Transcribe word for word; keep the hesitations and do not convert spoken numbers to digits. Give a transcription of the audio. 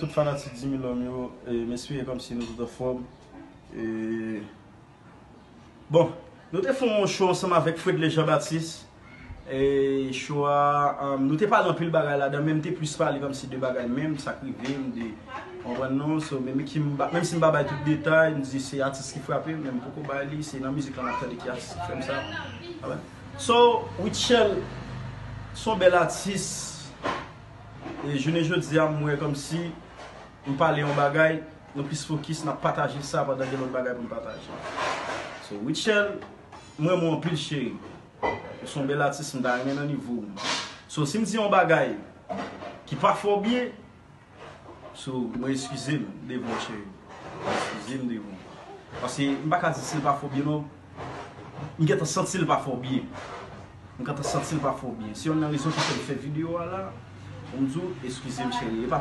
Tout fanatik Dimilòm yo, e, m espere kòmsi nou tout anfòm. E, bon, nou te fè yon show ansanm avèk Fredley Jean Baptiste. E show a, um, nou te pale anpil bagay ladan, men m te plis pale kòmsi de bagay menm, sa k rive m, de, konprann non? So, menm ki m pa, menm si m pa bay tout detay, m di se atis ki frape m, men m poko bay li, se nan mizik lan n ap tande ki atis ki fè m sa. Alright? So, Rutshelle, se yon bèl atis. E jounen jodi a, m wè kòmsi m pale yon bagay, nou plis fokis, n ap pataje sa pandan gen lòt bagay pou n pataje. So, Rutshelle, m renmen w anpil, cheri. Ou se yon bèl atis, m ta renmen nan nivo w. So, si m di yon bagay ki pa fè w byen, so, mwen eskize m devan w, cheri. Eskize m devan w. Paske m pa ka di si l pa fè w byen, non. M gentan santi l pa fè w byen. M gentan santi l pa fè w byen. Se youn nan rezon ki fè m fè videyo a la. Pou m di w, eskize m, cheri. E pa